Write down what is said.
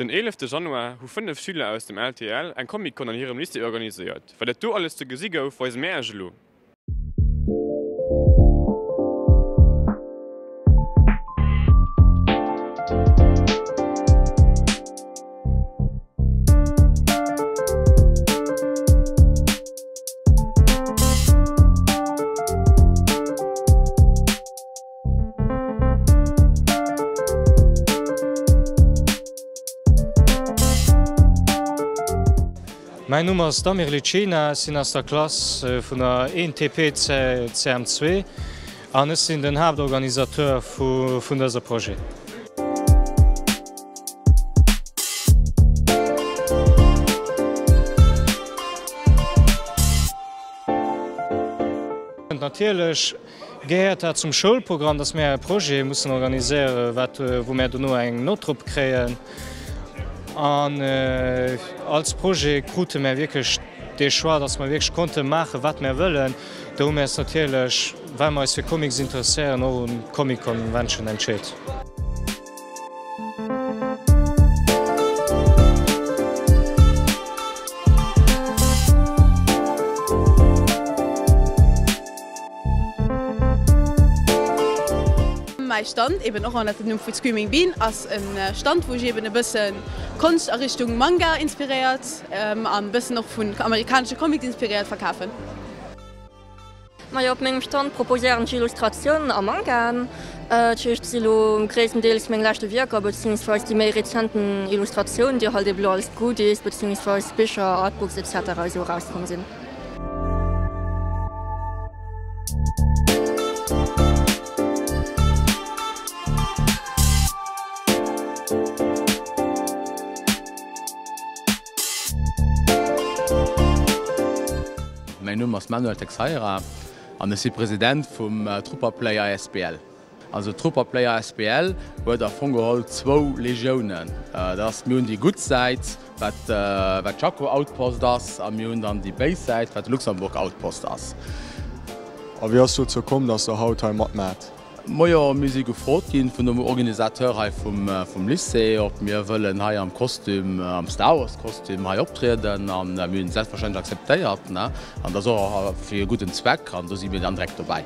Den 11 Januar hu 5 Schüler aus dem LTL eng Comic Con an hirem Lycée organiséiert. Wat et do alles ze gesi gouf, weise mär iech elo. Mäin Numm ass Damir Licina, ech sinn aus der Klass vun der 1 TP CM2 an ech sinn den Haaptorganisateur vun dëser Projet. Natierlech Gehéiert dat zum Schoulprogramm, dass mär e Projet mussen organiséieren, wat, wou mär dono eng Nott drop kréien? An als Projet krute mär wierklech dee Choix, dass mer wierklech konnte maachen, wat mär wëllen. Do hu mär eis natierlech, well mer eis fir Comics interesséieren, och un d'Comic Convention entscheet. Mäi Stand, eben och ënnert dem Numm vu Screaming Bean, ass e Stand wou ech eben e bësse Konscht a Richtung Manga inspiréiert an e bëssen och vun amerikanesche Comics inspiréiert verkafen. Majo, op mengem Stand proposéieren ech Illustratiounen a Mangaen. Dat heescht, et si lo gréisstendeels meng leschte Wierker, beziehungsweis déi méi rezenten Illustratiounen, déi halt eben lo als Goodies, beziehungsweis Bicher, Artbooks etc. Esou erauskomm sinn. Mäin Numm ass Manuel Teixeira an ech si President vum Trooperplay asbl. Also d'Trooperplay asbl huet am Fong geholl zwou Legiounen. Dat ass, mir hunn déi gutt Säit, wat wat d'Jaco Outpost ass, a mir hunn dann déi béis Säit, wat de Luxembourg Outpost ass. A wéi ass dozou komm, dass der haut hei matmaacht? Mojo, mir si gefrot ginn vun dem Organisateur hei vum vum Lycée, ob mir wëllen hei am Kostüm, am Star Wars Kostüm hei optrieden an mir hunn selbstverständlech akzeptéiert, ne? An dat ass och fir e gudden Zweck an do si mir dann direkt dobäi.